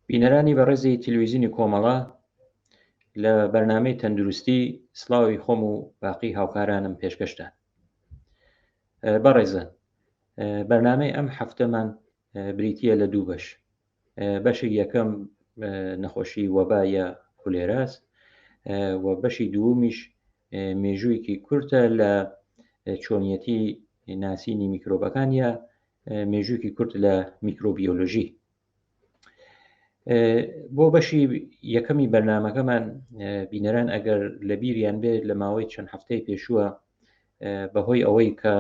بینەرانی بەڕێزی تلویزیونی کۆمەڵە لە بەرنامەی تەندروستی سڵاوی خۆم و باقی هاوکارانم پێشکەشتان. بەڕێزان بەرنامەی ئەم هەفتەمان بریتییە لە دوو بەش. بەشی یەکەم نەخۆشی وەبا یا کولێراس و بەشی دووەمیش مێژوویەکی کورتە لە چۆنیەتی ناسینی میکرۆبەکان یا مێژوویەکی کورت لە میکرۆبیۆلۆژی. بۆ بەشی یەکەمی بەرنمەکەمان بینەران ئەگەر لە بیریان بێت لە ماوەی چەند هەفتەی پێشووە بەهۆی ئەوەی کە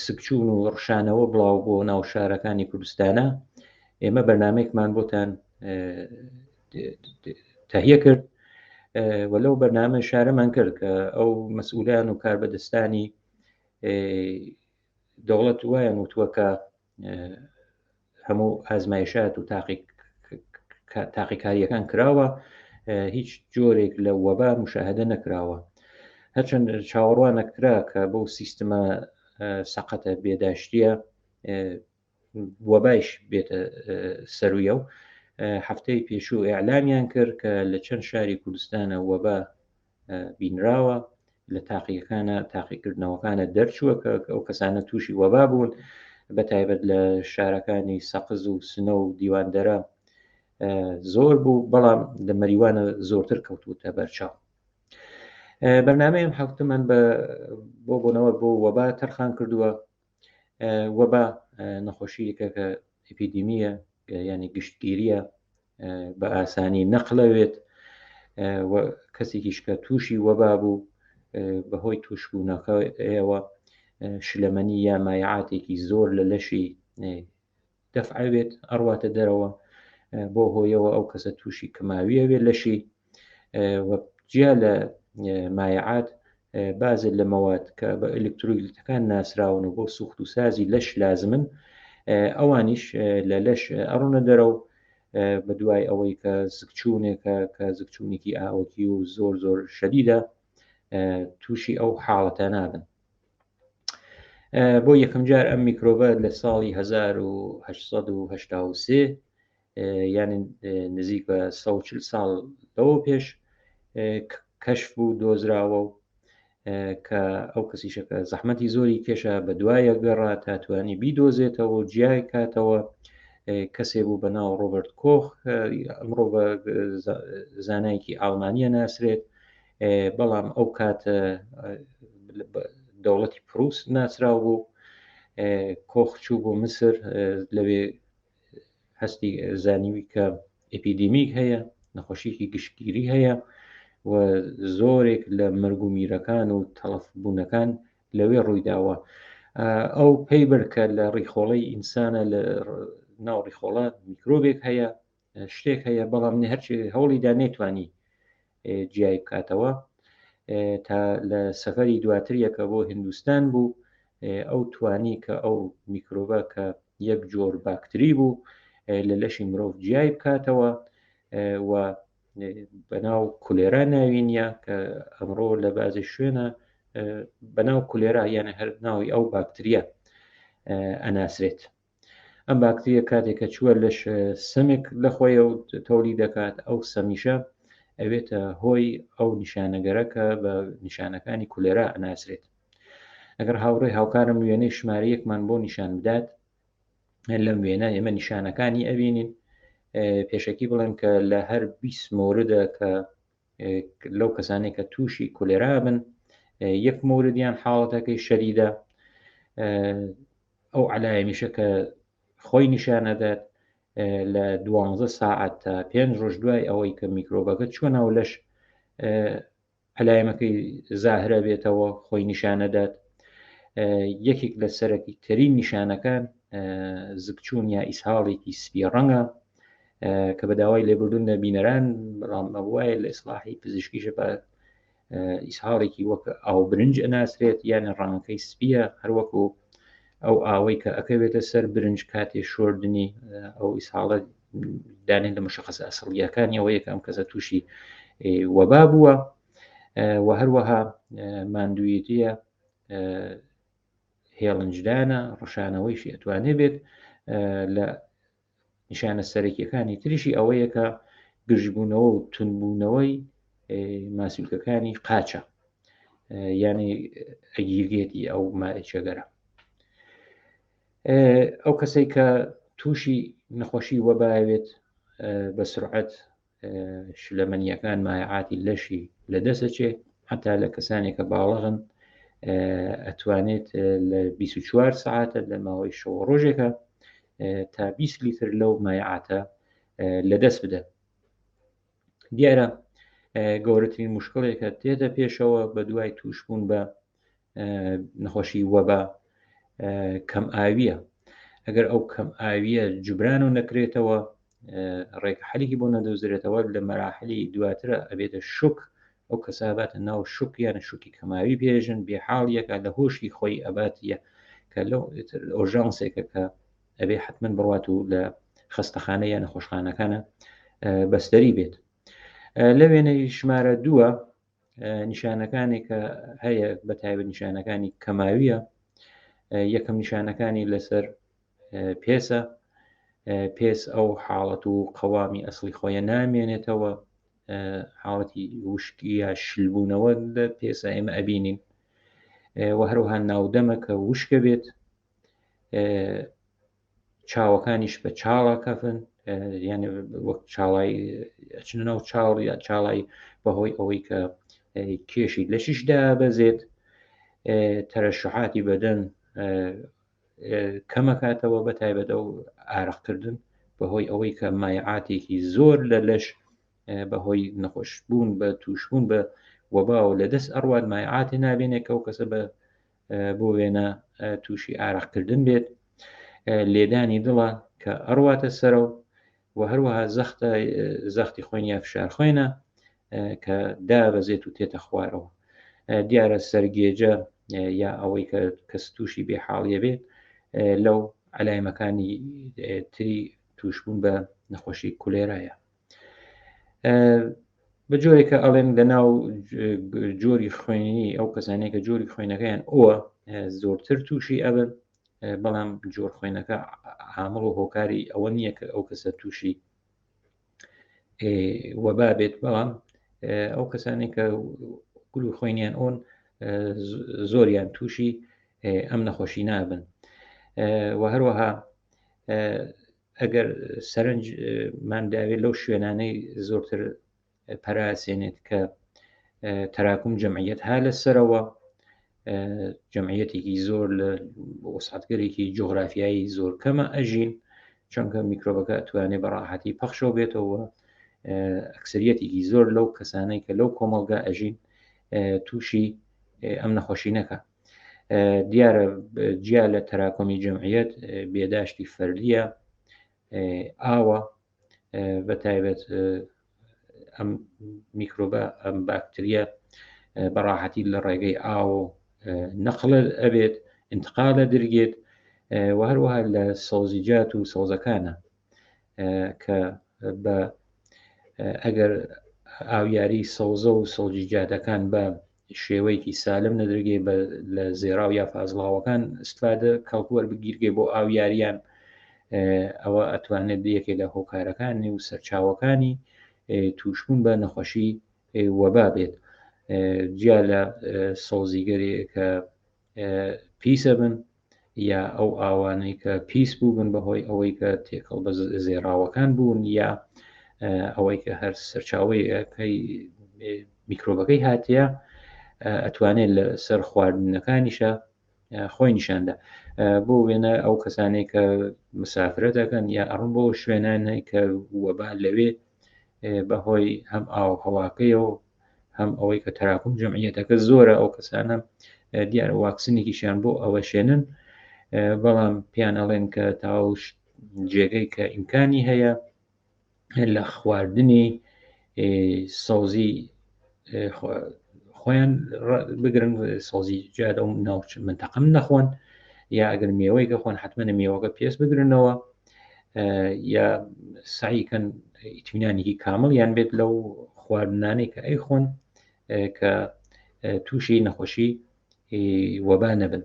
سکچوون و ڕشانەوە بڵاو بۆ ناو شارەکانی کوردستانە ئێمە بەرنمێکمان بۆتان تەهیە کرد و لەو بەرنامە شارەمان کرد کە ئەو مەسئولان و کاربەدەستانی دەوڵەت وایان وتووە کە هەموو ئازمایشات و تاقیکاریەکان کراوە هیچ جۆرێک لە وەبا مشاهدە نەکراوە هەرچەند چاوەڕوانە کرا کە بەو سیستمە سەقەتە بێداشتیە وەبایش بێتە سەرویە و هەفتەی پێشوو ئیعلامیان کرد کە لە چەند شاری کوردستانە وەبا بینراوە لە تاقیەکانە تاقیکردنەوەکانە دەرچووە کە ئەو کەسانە تووشی وەبا بوون بە تایبەت لە شارەکانی سەقز و سنە و دیواندەرە زۆر بوو بەڵام لە مەریوانە زۆرتر کەوتوتە بەرچاو بەرنامەی ئەم هەفتەمان بە بۆ بۆنەوە بۆ وەبا تەرخان کردووە وەبا نەخۆشیەکە کە ئەپیدیمیە ینی گشتگیریە بە ئاسانی نەقلەوێت و کەسێکیش کە تووشی وەبا بوو بەهۆی تووشبوونەکە ئێوە شلەمەنی یا مایعاتێکی زۆر لە لەشی دەفعەوێت ئەڕواتە دەرەوە بۆ هۆیەوە ئەو کەسە تووشی کەماویەوێت لەشی و جیا لە مایعات بازێ لە مەواد کە بە ئەلکترۆلیتەکان ناسراون و بۆ سوخت و سازی لەش لازمن ئەوانیش لە لەش ئەڕۆنە دەرەوە بە دوای ئەوەی کە زگچوونێکە کە زگچوونێکی ئاوەکی و زۆر زۆر شەدیدە تووشی ئەو حاڵەتە نابن بۆ یەکەمجار ئەم میکرۆبە لە ساڵی 1983 یعنی نزیک بە 140 ساڵ لەوە پێش کەشف بوو دۆزراوە و کە ئەو کەسیشە کە زەحمەتی زۆری کێشا بە دوایە گەڕا تا توانی بیدۆزێتەوە و جیای کاتەوە کەسێ بوو بە ناو ڕۆبەرت کۆخ ئەمڕۆ بە زانایەکی ئاڵمانیە ناسرێت بەڵام ئەو کات دەوڵەتی پروس ناسراو بوو کۆخ چوو بۆ مسر لەوێ هەستی زانیوی کە ئەپیدیمیک هەیە نەخۆشیکی گشتگیری هەیە و زۆرێک لە مەرگ و میرەکان و تەڵەفبوونەکان لەوێ ڕوویداوە ئەو پەی برد کە لە ڕیخۆڵەی ئینسانە لە ناو ڕیخۆڵە میکرۆبێک هەیە شتێک هەیە بەڵام هەرچی هەوڵیدا نەیتوانی جیای بکاتەوە تا لە سەفەری دواتریەکە بۆ هندوستان بوو ئەو توانی کە ئەو میکرۆبە کە یەک جۆر باکتری بوو لە لەشی مرۆڤ جیای بکاتەوە و بەناو کولێرا ناوی نییە کە ئەمڕۆ لە بازی شوێنە بەناو کولێرا یانە هەر ناوی ئەو باکتریە ئەناسرێت. ئەم باکتریە کاتێک کە چووە لەش سەمێک لە خۆیە و تەولی دەکات ئەو سەمیشە ئەوێتە هۆی ئەو نیشانەگەرە کە بە نیشانەکانی کولێرا ئەناسرێت ئەگەر هاوڕێ هاوکارم وێنەی ژمارە یەکمان بۆ نیشان بدات لەم وێنە ئێمە نیشانەکانی ئەبینین پێشەکی بڵێم کە لە هەر 20 مۆردە کە لەو کەسانێک کە تووشی کولێرا بن یەک مۆردیان حاڵەتەکەی شەریدە ئەو عەلایەمیشە کە خۆی نیشان ئەدات لە دوانزە ساعەت تا پێنج ڕۆژ دوای ئەوەی کە میکرۆبەکە چوە ناو لەش عەلایەمەکەی زاهرە بێتەوە خۆی نیشانەدات یەکێک لە سەرەکی ترین نیشانەکان زگچوون یا ئیسهاڵێکی سپی ڕەنگە کە بە داوای لێبوردن لە بینەران بەڵام ئەوایە لە ئیسلاحی پزیشکیشە بە ئیسهاڵێکی وەک ئاو برنج ئەناسرێت یان ڕەنگەکەی سپیە هەروەکو ئەو ئاوەی کە ئەکەوێتە سەر برنج کاتێ شۆردنی ئەو ئیسهاڵە دانێن لە مشخص ئەسڵیەکانی ئەوەیە کە ئەم کەسە تووشی وەبا بووە و هەروەها ماندوویەتیە هێڵنجدانە ڕشانەوەیشی ئەتوانێ بێت لە نیشانە سەرەکیەکانی تریشی ئەوەیە کە گرژبوونەوە و تونبوونەوەی ماسولکەکانی قاچە یعنی ئەگیرگێتی ئەو مایچەگەرە ئەو کەسێک کە تووشی نەخۆشی وەباوێت بە سرعەت شلەمەنیەکان مایعاتی لەشی لە دەسەچێ حتا لە کەسانێک کە باڵغن ئەتوانێت لە 24 سعاتە لە ماوەی شەو ڕۆژێکە تا 20 لیتر لەو مایعاتە لە دەست بدەن دیارە گەورەترین مشکلێکە تێتە پێشەوە بە دوای تووشبوون بە نەخۆشی وەبا کەم ئاویە ئەگەر ئەو کەم ئاویە جوبران و نەکرێتەوە ڕێک حەلێکی بۆ نەدۆزرێتەوە لە مەراحلی دواترە ئەبێتە شک ئەو کەساباتە ناو شک یانە شوکی کەماوی پێژن بێحاڵیەکە لە هۆشی خۆی ئەباتیە کە لەو ئۆژانسێکە کە ئەبێ حتمما بڕات و لە خەستەخانە یان نەخۆشخانەکانە بەستەری بێت لە وێنەی ژمارە دووە نیشانەکانی کە هەیە بە تایبەت نیشانەکانی کەماویە یەکەم نیشانەکانی لەسەر پێسە پێس ئەو حاڵەت و قەوامی ئەسڵی خۆیان نامێنێتەوە حاڵەتی وشکی یا شلبوونەوە لە پێسە ئێمە ئەبینین و هەروەها ناودەمە کە وشکە بێت چاوەکانیش بە چاڵا کەفن یعنی وەک چاڵای ئەچنە ناو چاڵ یا چاڵای بەهۆی ئەوەی کە کێشی لەشیش دابەزێت تەرەشحاتی بەدەن کەمەکاتەوە بە تایبەت ئەو ئارەقکردن بەهۆی ئەوەی کە مایعاتێکی زۆر لە لەش بەهۆی نەخۆشبوون بە تووشبوون بە وەباوە لە دەست ئەڕوات مایعاتی نابێنێت کە ئەو کەسە بە بۆ وێنە تووشی ئارەقکردن بێت لێدانی دڵە کە ئەڕواتە سەرەوە و هەروەها زەختە زەختی خوێن یا فشار خوێنە کە دابەزێت و تێتە خوارەوە دیارە سەرگێجە یا ئەوەی کە کەس تووشی بێحاڵیە بێت لەو علایمەکانی تری تووشبوون بە نەخۆشی کولێرایە بە جۆرێکە ئەڵێن لە ناو جۆری خوێنی ئەو کەسانەی کە جۆری خوێنەکەیان ئەوە زۆرتر تووشی ئەبن بەڵام جۆر خوێنەکە عامڵ و هۆکاری ئەوە نییە کە ئەو کەسە تووشی وەبا بێت بەڵام ئەو کەسانی کە گرو خوێنیان ئۆن زۆریان تووشی ئەم نەخۆشی نابن و هەروەها ئەگەر سەرنجمان داوێت لەو شوێنانەی زۆرتر پەراسێنێت کە تەراکم جەمعیەت ها لە سەرەوە جەمعیەتێکی زۆر لە وسعەتگەرێکی جوگرافیایی زۆر کەمە ئەژین چونکە میکرۆبەکە ئەتوانێت بە ڕاحەتی پەخشەوە بێتەوە ئەکسریەتێکی زۆر لەو کەسانەی کە لەو کۆمەڵگا ئەژین تووشی ئەم نەخۆشی نەکە دیارە جیا لە تەراکۆمی جەمعیەت بێداشتی فەردیە ئاوە بە تایبەت ئەم میکرۆبە ئەم باکتریە بە ڕاحەتی لە ڕێگەی ئاو نەقلە ئەبێت انتقالە درگێت و هەروەها لە سەوزیجات و سەوزەکانە کە بە ئەگەر ئاویاری سەوزە و سەوزیجاتەکان بە شێوەیەکی سالم نەدرگێ بە لە زێراو یا فازڵاوەکان استفادە کەڵک وەربگیرگێ بۆ ئاویاریان ئەوە ئەتوانێت یەکێ لە هۆکارەکانی و سەرچاوەکانی تووشبوون بە نەخۆشی وەبا بێت جیا لە سەوزیگەری کە پیسە بن یا ئەو ئاوانەی کە پیس بووبن بەهۆی ئەوەی کە تێکەڵ بە زێڕاوەکان بوون یا ئەوەی کە هەر سەرچاوەیەکەی میکرۆبەکەی هاتیە ئەتوانێت لە سەر خواردنەکانیشە خۆی نیشاندا بۆ وێنە ئەو کەسانەی کە مسافرە دەکەن یا ئەڕن بۆ شوێنانەی کە وەبا لەوێ بەهۆی هەم ئاو هەواکەیەوە هەم ئەوەی کە تەراکم جمعیەتەکە زۆرە ئەو کەسانە دیارە واکسنێکیشیان بۆ ئەوەشێنن بەڵام پیان ئەڵێن کە تاوش جێگەی کە ئیمکانی هەیە لە خواردنی سەوزی خۆیان بگرن سەوزی جاد ئەو ناوچ منتەقم نەخۆن یا ئەگەر مێوەی کە خۆن حتممە مێوەکە پێست بگرنەوە یا سعیکەن ئیتمینانێکی کامڵیان بێت لەو خواردنانەی کە ئەیخۆن کە تووشی نەخۆشی وەبا نەبن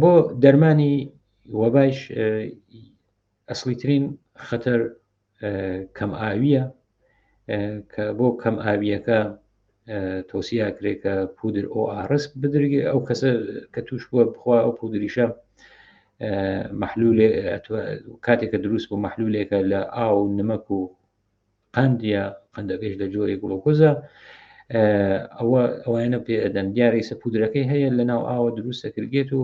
بۆ دەرمانی وەبایش ئەسڵیترین خەتەر کەم ئاویە کە بۆ کەم ئاویەکە تۆسیا کرێ کە پودر ئۆ ئارس بدرگێ ئەو کەسە کە توش بووە بخوا ئەو پودریشە محلولێ کاتێک کە دروست بوو محلولێکە لە ئاو نمەک و قەندە قەندەکەش لە جۆری گڵۆکۆزە ئەوە ئەوانە پێ ئەدەن دیارە ئیسە پودرەکەی هەیە لە ناو ئاوە دروست دەکرێت و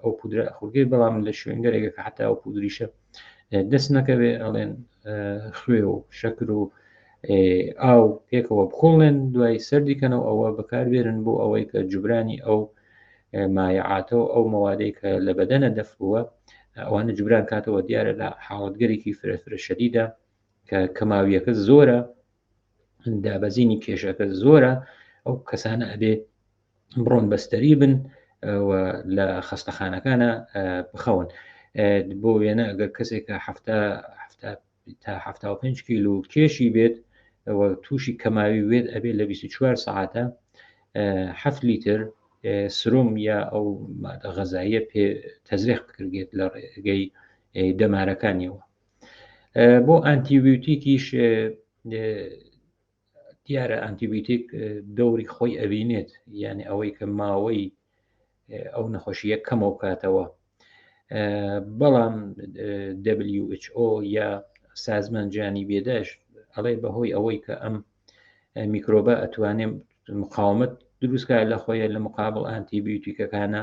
ئەو پودرە ئەخورگەی بەڵام لە شوێنگەرێکە کە حتا ئەو پودریشە دەست نەکەوێ ئەڵێن خوێ و شەکر و ئاو پێکەوە بخۆڵێن دوای سەردیکەنەوە ئەوە بەکاربێرن بۆ ئەوەی کە جوبرانی ئەو مایعاتە و ئەو مەوادەی کە لە بەدەنە دەف بووە ئەوانە جوبران کاتەوە دیارە لە حاڵەتگەرێکی فرە فرە شەدیدە کە کەماویەکە زۆرە دابەزینی کێشەکە زۆرە ئەو کەسانە ئەبێ بڕۆن بەستەری بن و لە خەستەخانەکانە بخەون بۆ وێنە ئەگەر کەسێکە تا 75 کیلو کێشی بێت و تووشی کەماوی وێت ئەبێت لە 24 سعاتە 7 لیتر سروم یا ئەو مادە غەزاییە پێ تەزرێخ بکرێت لە ڕێگەی دەمارەکانیەوە بۆ ئەنتیبیوتیکیش دیارە ئەنتیبیوتیک دەوری خۆی ئەبینێت یعنی ئەوەی کە ماوەی ئەو نەخۆشیە کەمەوە بکاتەوە بەڵام WHO یا سازمان جانی بێدەشت ئەڵێ بەهۆی ئەوەی کە ئەم میکرۆبە ئەتوانێت مقاومت دروستکە لە خۆیە لە مقابل ئەنتیبیوتیکەکانە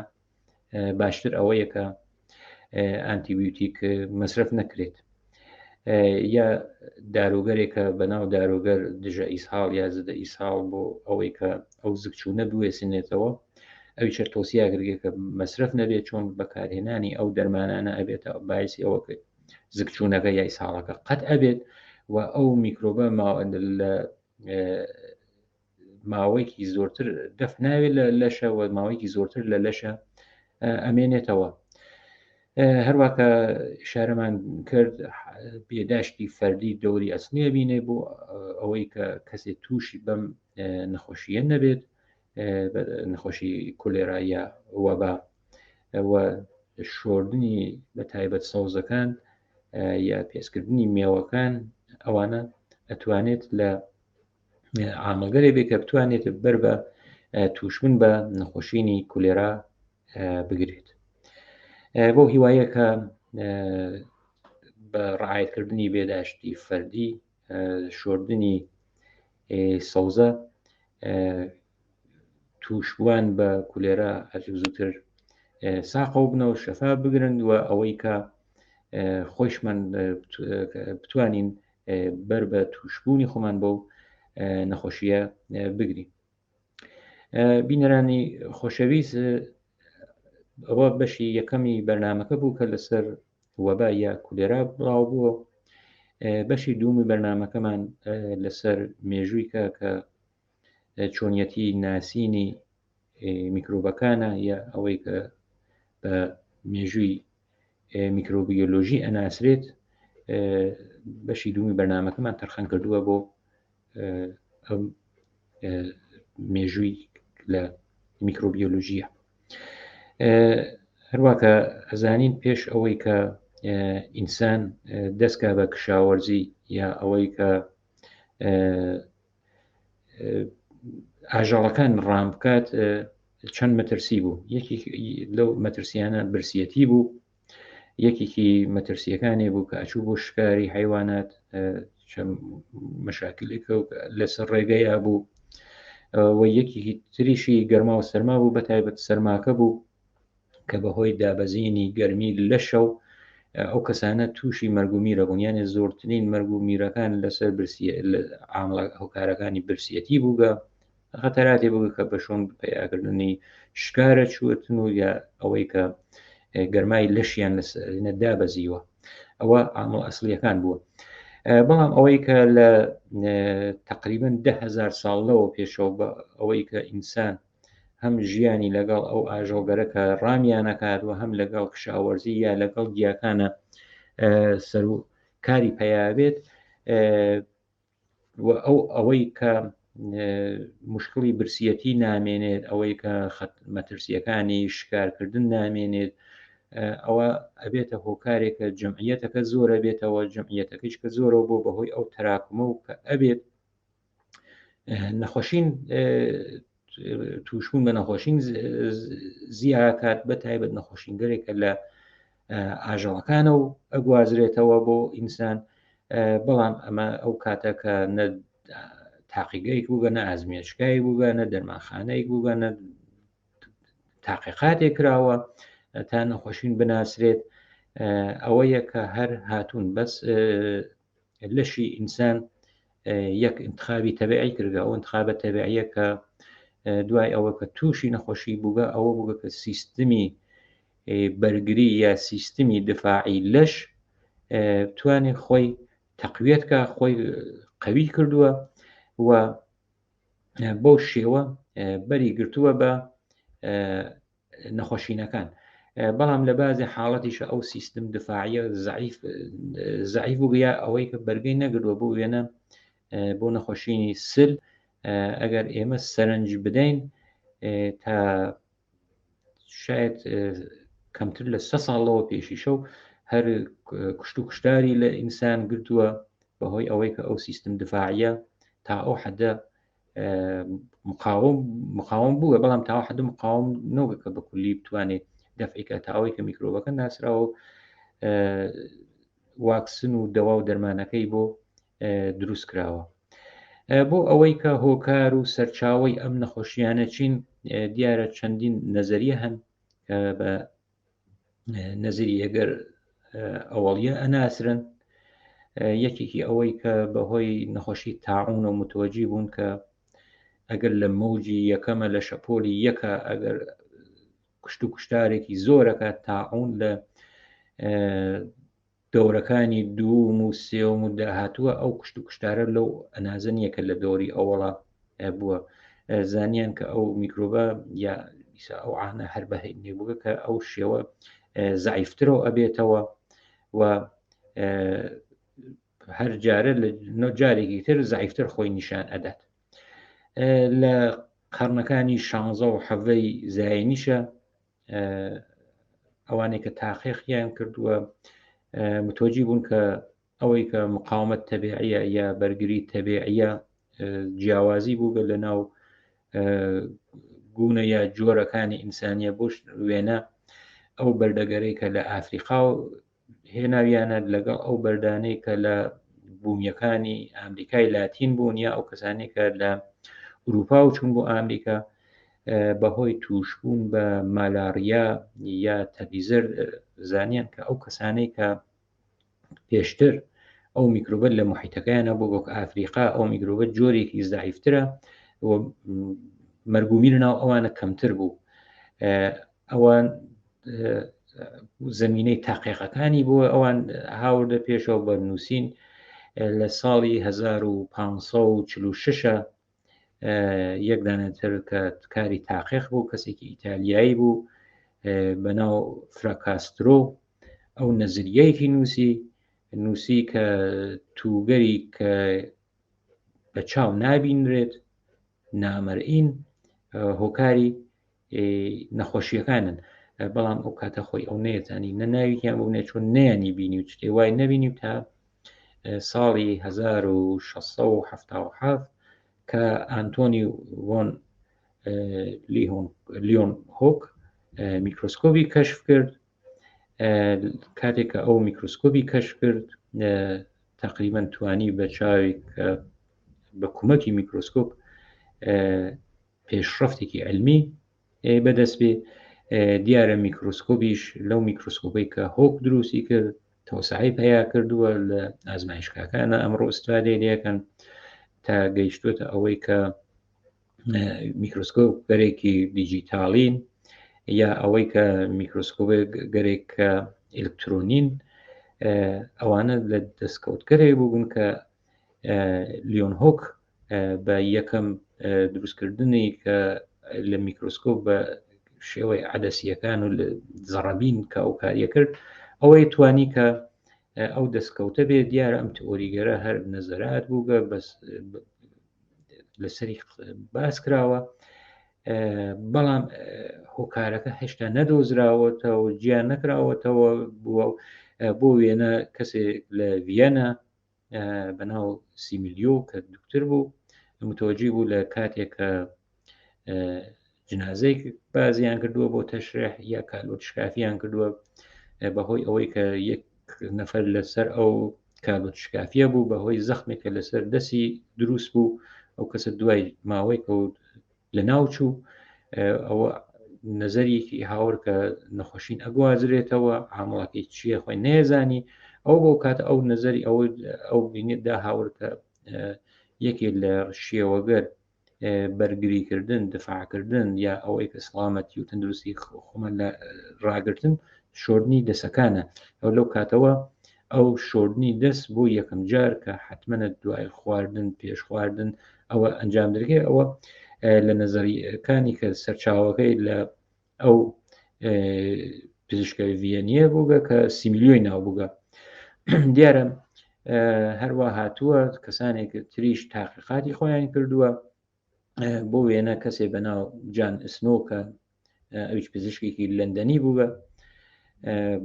باشتر ئەوەیە کە ئەنتیبیوتیک مەسرف نەکرێت یا داروگەرێکە بەناو داروگەر دژە ئیسهاڵ یا زدە ئیسهاڵ بۆ ئەوەی کە ئەو زگچوونە بوێسنێتەوە ئەوی چەر تۆسیا گرگێ کە مەسرف نەبێت چۆن بەکارهێنانی ئەو دەرمانانە ئەبێتە باعسی ئەوە کرد زگچوونەکە یا ئیسهاڵەکە قەت ئەبێت و ئەو میکرۆبە لە ماوەیەکی زۆرتر دەف ناوێت لە لەشە و ماوەیەکی زۆرتر لە لەشە ئەمێنێتەوە هەروواکە شارەمان کرد بێداشتی فەردی دەوری ئەسنیە بینێ بۆ ئەوەی کە کەسێک تووشی بەم نەخۆشیە نەبێت نەخۆشی کولێرایە وەبا و شۆردنی بە تایبەت سەوزەکان یا پێسکردنی مێوەکان ئەوانە ئەتوانێت لە عامڵگەرێ بێ کە بتوانێت بەر بە تووشبوون بە نەخۆشینی کولێرا بگرێت بۆ هیوایە کە بە ڕعاەتکردنی بێداشتی فەردی شۆردنی سەوزە تووشبووان بە کولێرا هەرچی زووتر ساقەوە بنەوە شەفا بگرن و ئەوەی کە خۆشمان بتوانین بەر بە تووشبوونی خۆمان بەو نەخۆشیە بگرین بینەرانی خۆشەویست ئەوە بەشی یەکەمی بەرنمەکە بوو کە لەسەر وەبا یا کولێرا بڵاو بووە بەشی دوومی بەرنمەکەمان لەسەر مێژووی کە کە چۆنیەتی ناسینی میکرۆبەکانە یا ئەوەی کە بە مێژووی میکرۆبیۆلۆژی ئەناسرێت بەشی دوومی بەرنمەکەمان تەرخان کردووە بۆ ئەم مێژووی لە میکرۆبیۆلۆژیە هەروواکە ئەزانین پێش ئەوەی کە ئینسان دەستکا بە کشاوەرزی یا ئەوەی کە ئاژەڵەکان ڕام بکات چەند مەترسی بوو یەکی لەو مەترسیانە برسیەتی بوو یەکێکی مەترسیەکانی بوو کە ئەچوو بۆ شکاری حیوانات مەشاکلێکە و لەسەر ڕێگەیە بوو و یەکێکی تریشی گەرما و سەرما بوو بە تایبەت سەرماکە بوو کە بەهۆی دابەزینی گەرمی لەشەو ئەو کەسانە تووشی مەرگ و میرە بوون یانێ زۆرترین مەرگ و میرەکان لەسەر برسی هۆکارەکانی برسیەتی بووگە خەتەراتی بوو کە بە شۆن پیاکردنی شکارە چوەتن و یا ئەوەی کە گەرمای لەشیان لەسەر دابەزیوە ئەوە ئامڵ ئەسلیەکان بووە بەڵام ئەوەی کە لە تقریبا دههزار ساڵ لەوە پێشەوە بە ئەوەی کە ئینسان هەم ژیانی لەگەڵ ئەو ئاژەڵگەرە کە ڕامیانەکات و هەم لەگەڵ کشاوەرزی یا لەگەڵ گیاکانە سەر و کاری پیابێت و ئەو ئەوەی کە مشکلی برسیەتی نامێنێت ئەوەی کە مەترسیەکانی شکارکردن نامێنێت. ئەوە ئەبێتە هۆکارێکە جمعیەتەکە زۆرە بێتەوە جمعیەتەکەیش کە زۆرەوە بۆ بەهۆی ئەو تەراکمە و کە ئەبێت نەخۆشین توشبوون بە نەخۆشین زیاکات بە تایبەت نەخۆشینگەرێکە لە ئاژەڵەکانە و ئەگوازرێتەوە بۆ ئینسان بەڵام ئەمە ئەو کاتە کە نە تاقیگەیەک بووگە نە ئازمێشکای بووگە نە دەرمانخانەیەک بووگە نە تاقیقاتێک کراوە تا نەخۆشین بناسرێت ئەوەیە کە هەر هاتوون بەس لەشی ئینسان یەک انتخابی تەبعی کردگە ئەو انتخابە تەبعیە کە دوای ئەوە کە تووشی نەخۆشی بووگە ئەوە بووگە کە سیستمی بەرگری یا سیستمی دفاعی لەش توانێت خۆی تەقویەت کە خۆی قوی کردووە و بەو شێوە بەری گرتووە بە نەخۆشینەکان بەڵام لە بازی حاڵەتیشە ئەو سیستم دفاعیە زعیف زعیف بوو یا ئەوەی کە بەرگەی نەگردووە بۆ وێنە بۆ نەخۆشینی سل ئەگەر ئێمە سەرنج بدەین تا شاید کەمتر لە سە ساڵەوە پێشیشە و هەر کوشت و کوشتاری لە ئینسان گرتووە بەهۆی ئەوەی کە ئەو سیستم دفاعیە تا ئەو حەدە مقاوم مقاوم بووە بەڵام تا حد مقاوم نەوە کە بە کولی بتوانێت دەفعیکە تا ئەوەی کە میکرۆبەکە ناسراوە واکسن و دەوا و دەرمانەکەی بۆ دروست کراوە بۆ ئەوەی کە هۆکار و سەرچاوی ئەم نەخۆشیانە چین دیارە چەندین نەزەریە هەن کە بە نەزری ئەگەر ئەوەڵیە ئەناسرن یەکێکی ئەوەی کە بەهۆی نەخۆشی تاعون و متوەجی بوون کە ئەگەر لە مەوجی یەکەمە لە شەپۆلی یەکە ئەگەر کوشت و کوشتارێکی زۆرەکە تاعون لە دەورەکانی دووم و سێوم و داهاتووە ئەو کوشت و کوشتارە لەو ئەنازە نییە کە لە دەوری ئەوەڵا بووە زانیان کە ئەو میکرۆبە یا ئەو عانە هەر بە بووە کە ئەو شێوە زعیفترەوە ئەبێتەوە و هەر جارە لە نۆ جارێکی تر زعیفتر خۆی نیشان ئەدات لە قەرنەکانی شانزە و حەڤەی زایینیشە ئەوانەی کە تاقیقیان کردووە متۆجی بوون کە ئەوەی کە مقاومەت تەبیعیە یا بەرگری تەبیعیە جیاوازی بووگە لە ناو گونە یا جۆرەکانی ئینسانیە بۆش وێنە ئەو بەردەگەرەی کە لە ئافریقا و هێناویانە لەگەڵ ئەو بەردانەی کە لە بوومیەکانی ئەمریکای لاتین بوون یا ئەو کەسانی کە لە ئوروپا و چون بۆ ئەمریکا بەهۆی تووشبوون بە مالاریا یا تەبیزەر زانیان کە ئەو کەسانەی کە پێشتر ئەو میکرۆبە لە محیتەکەیانە بۆ وەک ئافریقا ئەو میکرۆبە جۆرێکی زعیفترە و مەرگومیر ناو ئەوانە کەمتر بوو ئەوان زمینەی تاقیقەکانی بۆ ئەوان هاوردە پێشەوە بە نووسین لە ساڵی 1546 یەک دانەتر کە کاری تاقیق بوو کەسێکی ئیتالیایی بوو بە ناو فراکاسترۆ ئەو نەزریەیەکی نووسی نووسی کە تووگەری کە بە چاو نابینرێت نامەرئین هۆکاری نەخۆشیەکانن بەڵام ئەو کاتە خۆی ئەو نەیەتانی نە ناویان بوو نەچۆن نەیانی بینی و شتێ وای نەبینی تا ساڵی 1677 کە ئەنتۆنی ڤۆن لیۆن هۆک میکرۆسکۆبی کەشف کرد کاتێک کە ئەو میکرۆسکۆبی کەشف کرد تقریبا توانی بە چاوێک بە کومەکی میکرۆسکۆپ پێشڕەفتێکی علمی بەدەست بێ دیارە میکرۆسکۆبیش لەو میکرۆسکۆپەی کە هۆک دروستی کرد تەوسعی پەیا کردووە لە ئازمایشگاکانە ئەمڕۆ ئستفادەی لەکەن تا گەیشتوتە ئەوەی کە میکرۆسکۆپ گەرێکی دیجیتاڵین یا ئەوەی کە میکرۆسکۆپ گەرێک کە ئەلکترۆنین ئەوانە لە دەستکەوتگەرێک بوون کە لیۆن هۆک بە یەکەم دروستکردنی کە لە میکرۆسکۆپ بە شێوەی عدەسیەکان و زەڕەبین کە ئەو کاریە کرد ئەوەی توانی کە ئەو دەستکەوتە بێ دیارە ئەم تئۆریگەرە هەر نەزەرات بووگە بەس لەسەری باس کراوە بەڵام هۆکارەکە هێشتا نەدۆزراوەتەوە جیا نەکراوەتەوە بووە بۆ وێنە کەسێک لە ڤیەنە بەناو سیمیلیۆ کە دکتر بوو متوەجی بوو لە کاتێک کە جنازەیەک بازیان کردووە بۆ تەشرح یا کالۆت شکافیان کردووە بەهۆی ئەوەی کە یەک نەفەر لەسەر ئەو کالۆت شکافیە بوو بەهۆی زەخمێک کە لەسەر دەستی دروست بوو ئەو کەسە دوای ماوەی کەوت لە ناوچوو ئەوە نەزەریەکی هاور کە نەخۆشین ئەگوازرێتەوە عامڵەکەی چییە خۆی نێزانی ئەو بۆ کات ئەو نەزەری ئەوە ئەو بینێتدا هاور کە یەکێک لە شێوەگەر بەرگریکردن دفاعکردن یا ئەوەی کە سڵامەتی و تەندروستی خۆمان لە ڕاگرتن شۆردنی دەسەکانە ئەو لەو کاتەوە ئەو شۆردنی دەست بۆ یەکەم جار کە حتممەە دوای خواردن پێش خواردن ئەوە ئەنجام درگێ ئەوە لە نەزەریەکانی کە سەرچاوەکەی لە ئەو پزیشکە ڤیەنیە بووگە کە سیمیلیۆی ناو بووگە دیارە هەروە هاتووە کەسانێک تریش تاقیقاتی خۆیان کردووە بۆ وێنە کەسێ بەناو جان ئسنۆ کە ئەویش پزیشکێکی لەندەنی بووە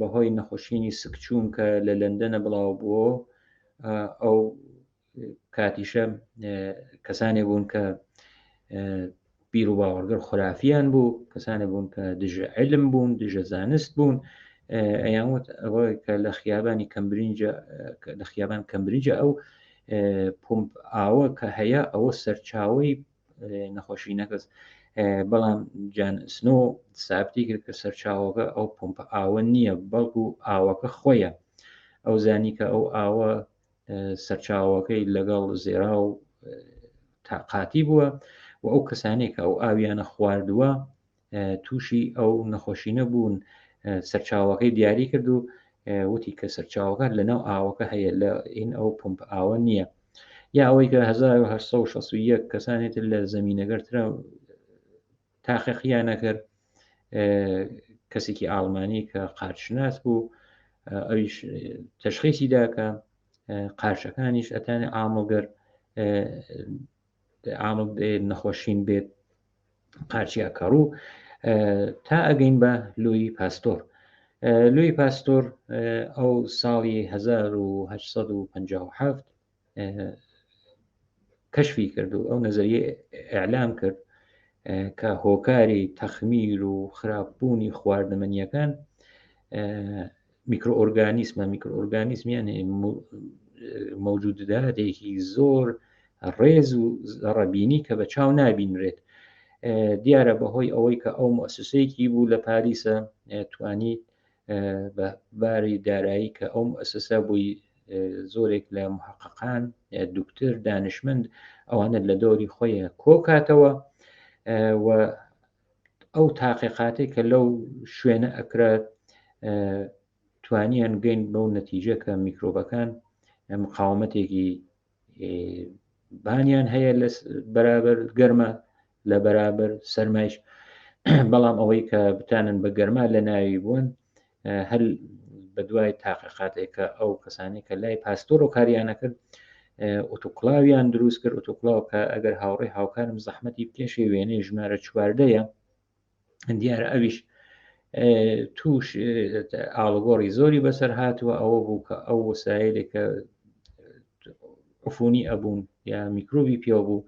بەهۆی نەخۆشینی سکچوون کە لە لەندەنە بڵاو بووە ئەو کاتیشە کەسانێک بوون کە بیر و باوەڕگەر خرافیان بوو کەسانە بوون کە دژە علم بوون دژە زانست بوون ئەیان وت ئەوە کە لە خیابانی کەمبرینجە لە خیابان کەمبریجە ئەو پمپ ئاوە کە هەیە ئەوە سەرچاوەی نەخۆشی نەکەس بەڵام جان سنۆ سابتی کرد کە سەرچاوەکە ئەو پمپ ئاوە نییە بەڵکو ئاوەکە خۆیە ئەو زانی کە ئەو ئاوە سەرچاوەکەی لەگەڵ زێرا و تاقاتی بووە و ئەو کەسانێک کە ئەو ئاویانە خواردووە تووشی ئەو نەخۆشینە بوون سەرچاوەکەی دیاری کرد و وتی کە سەرچاوەکە لەناو ئاوەکە هەیە لە ئین ئەو پمپ ئاوە نییە یا ئەوەی کە 1961 کەسانێتر لە زەمینەگەرترە تاقیقیان نەکرد کەسێکی ئاڵمانی کە قارچناس بوو ئەویش تەشخیسی دا کە قارچەکانیش ئەتانێ ئامڵگەر ئامڵ نەخۆشین بێت قارچیا کەڕوو تا ئەگەین بە لوی پاستۆر لوی پاستۆر ئەو ساڵی 1957 کەشفی کرد و ئەو نەزەریە ئیعلام کرد کە هۆکاری تەخمیر و خراپبوونی خواردەمەنیەکان میکرۆئۆرگانیسمە میکرۆئۆرگانیسم یانێ مەوجوداتێکی زۆر ڕێز و ڕەبینی کە بە چاو نابینرێت دیارە بەهۆی ئەوەی کە ئەو موسسەیەکی بوو لە پاریسە توانی بە باری دارایی کە ئەو موسسە بووی زۆرێک لە محققان دکتر دانشمند ئەوانە لە دەوری خۆی کۆکاتەوە و ئەو تاقیقاتێک کە لەو شوێنە ئەکرا توانیان گەین بەو نەتیجە کە میکرۆبەکان مقاومەتێکی بانیان هەیە لە بەرابەر گەرمە لە بەرابەر سەرمایش بەڵام ئەوەی کە بتانن بە گەرما لە ناوی بوون هەر بە دوای تاقیقاتێک کە ئەو کەسانی کە لای پاستۆر و کاریانە کرد ئۆتۆکلاویان دروست کرد ئۆتۆکلاو کە ئەگەر هاوڕێ هاوکارم زەحمەتی بکێشێ وێنەی ژمارە چواردەیە دیارە ئەویش توش ئاڵگۆڕی زۆری بەسەر هاتووە ئەوە بوو کە ئەو وەسایلێک کە عفونی ئەبوون یا میکرۆبی پێوە بوو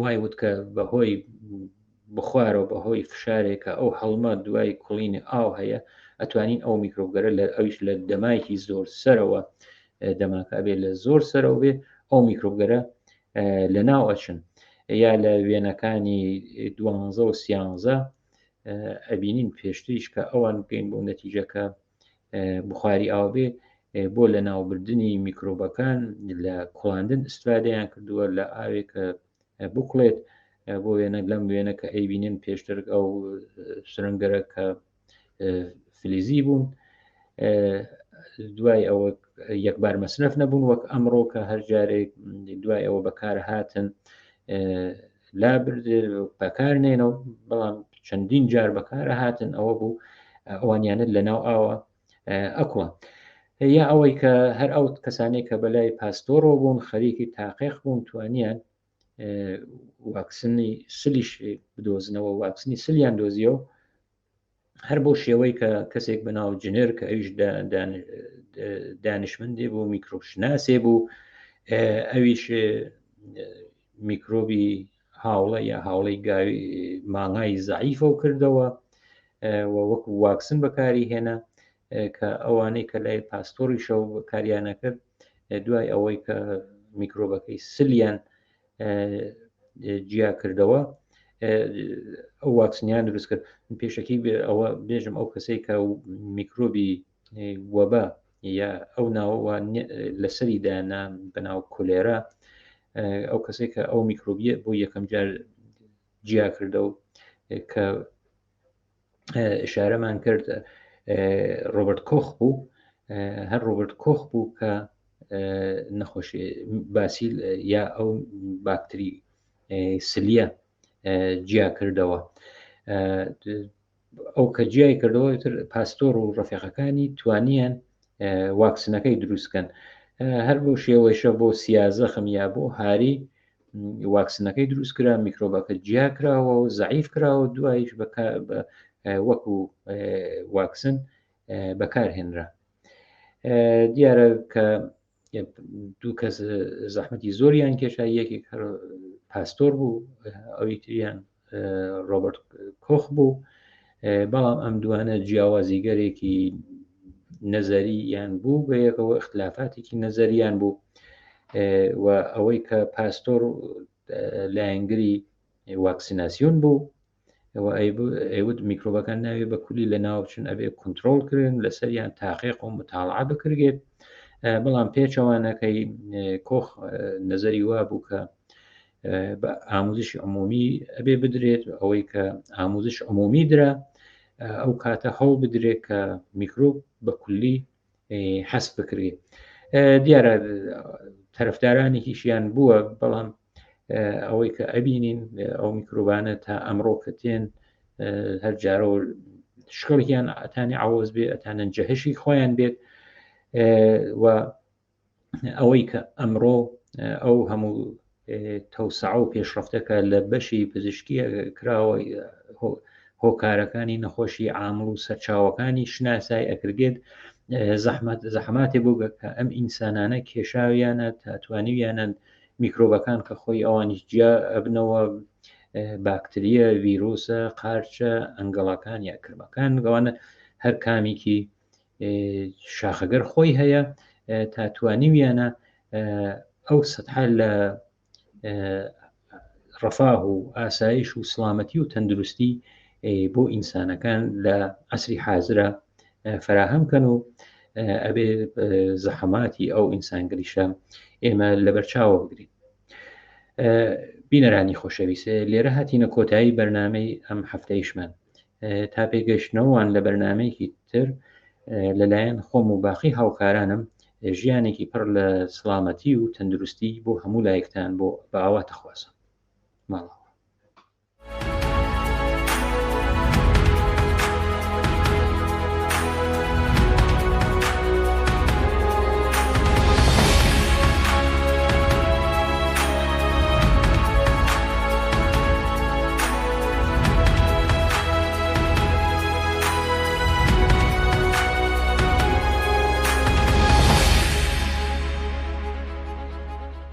وای وت کە بەهۆی بخوارەوە بەهۆی فشارێکە ئەو هەڵمە دوای کوڵینی ئاو هەیە ئەتوانین ئەو میکرۆبگەرە لە ئەویش لە دەمایکی زۆر سەرەوە دەماکە بێ لە زۆر سەرەوە بێ ئەو میکرۆبگەرە لە ناو ئەچن یا لە وێنەکانی دوانزە و سیانزە ئەبینین پێشتریش کە ئەوان بگەین بۆ نەتیجەکە بخاری ئاو بێ بۆ لە ناوبردنی میکرۆبەکان لە کوڵاندن ئیسفادەیان کردووە لە ئاوێک کە بکڵێت بۆ وێنە لەم وێنە کە ئەیبینن پێشتر ئەو سرنگەرە کە فلیزی بوون دوای ئەوە یەکبار مەسرەف نەبوون وەک ئەمڕۆ کە هەر جارێک دوای ئەوە بەکار هاتن لا بەکار نێنەوە بەڵام چەندین جار بەکارە هاتن ئەوە بوو ئەوانیانە لە ناو ئاوە ئەکوڵان یا ئەوەی کە هەر ئەو کەسانێک کە بەلای پاستۆرەوە بوون خەریکی تاقیق بوون توانیان واکسنی سلیش بدۆزنەوە، واکسنی سلیان دۆزیەوە هەر بۆ شێوەی کە کەسێک بە ناو جنێر کە ئەویش دانیشمەندێ بوو، میکرۆبشناسێ بوو، ئەویش میکرۆبی هاوڵە یا هاوڵەی گاوی مانگای زەعیفەو کردەوە و وەکو واکسن بەکاری هێنا کە ئەوانەی کە لای پاستۆریشەوە کاریانە کرد دوای ئەوەی کە میکرۆبەکەی سلیان جیا کردەوە ئەو واکسنیان دروست کرد. پێشەکی ئەوە بێژم ئەو کەسەی کە میکرۆبی وەبا یا ئەو ناوەوە لەسەری دانا بەناو کولێرا، ئەو کەسێک کە ئەو میکرۆبیە بۆ یەکەم جار جیا کردەوە کە ئشارەمان کرد ڕۆبەرت کۆخ بوو، هەر ڕۆبەرت کۆخ بوو کە نەخۆشی باسیل یا ئەو باکتری سلیە جیا کردەوە. ئەو کە جیای کردەوە تر پاستۆر و ڕەفیقەکانی توانیان واکسنەکەی دروستکەن. هەر بۆ شێوەیشە بۆ سیازەخم یا بۆ هاری واکسنەکەی دروست کرا، میکرۆبەکە جیا کراوە و زەعیف کراوە، دوایش وەکو واکسن بەکارهێنرا. دیارە کە دوو کەس زەحمەتی زۆریان کێشا، یەکێک هەر پاستۆر بوو، ئەوی تریان ڕۆبەرت کۆخ بوو، بەڵام ئەم دوانە جیاوازیگەرێکی نەزەریان بوو بە یەکەوە، اختلافاتێکی نەزەریان بوو و ئەوەی کە پاستۆر لایەنگری واکسیناسیۆن بوو و ئەیوت میکرۆبەکان ناوێ بە کولی لە ناو بچن، ئەبێ کنترۆڵ کرن، لەسەریان تاقیق و متاڵعە بکرێت. بەڵام پێچەوانەکەی کۆخ نەزەری وا بوو کە بە ئاموزشی عمومی ئەبێ بدرێت. ئەوەی کە ئاموزش عمومی درا ئەو کاتە هەوڵ بدرێت کە میکرۆب بە کولی حەس بکرێت. دیارە تەرەفدارانێکیشیان بووە، بەڵام ئەوەی کە ئەبینین ئەو میکرۆبانە تا ئەمڕۆ کە تێن هەر جارەوە شکڵیان ئەتانی عوەز بێ، ئەتانن جەهشی خۆیان بێت و ئەوەی کە ئەمڕۆ ئەو هەموو تەوسعە و پێشڕەفتەکە لە بەشی پزیشکی کراوە، هۆکارەکانی نەخۆشی عامڵ و سەرچاوەکانی شناسای ئەکرگێت، زەحمەت زەحماتێ بۆ کە ئەم ئینسانانە کێشاویانە تا توانیویانە میکرۆبەکان کە خۆی ئەوانیش جیا ئەبنەوە، باکتریە، ویروسە، قارچە، ئەنگەڵەکان یا کرمەکان، گەوانە هەر کامیکی شاخەگەر خۆی هەیە، تا توانیویانە ئەو سەتحە لە ڕەفاه و ئاسایش و سلامەتی و تەندروستی بۆ ئینسانەکان لە عسری حازرە فراهەم کەن و ئەبێ زەحەماتی ئەو ئینسانگەلیشە ئێمە لەبەرچاوە بگرین. بینەرانی خۆشەویست، لێرە هاتینە کۆتایی بەرنمەی ئەم هەفتەیشمان. تا پێگەشتنەوەوان لە بەرنمەیەکی تر لەلایەن خۆم و باقی هاوکارانم ژیانێکی پڕ لە سڵامەتی و تەندروستی بۆ هەموو لایەکتان بۆ بە ئاواتە خوازم. ماڵەوە.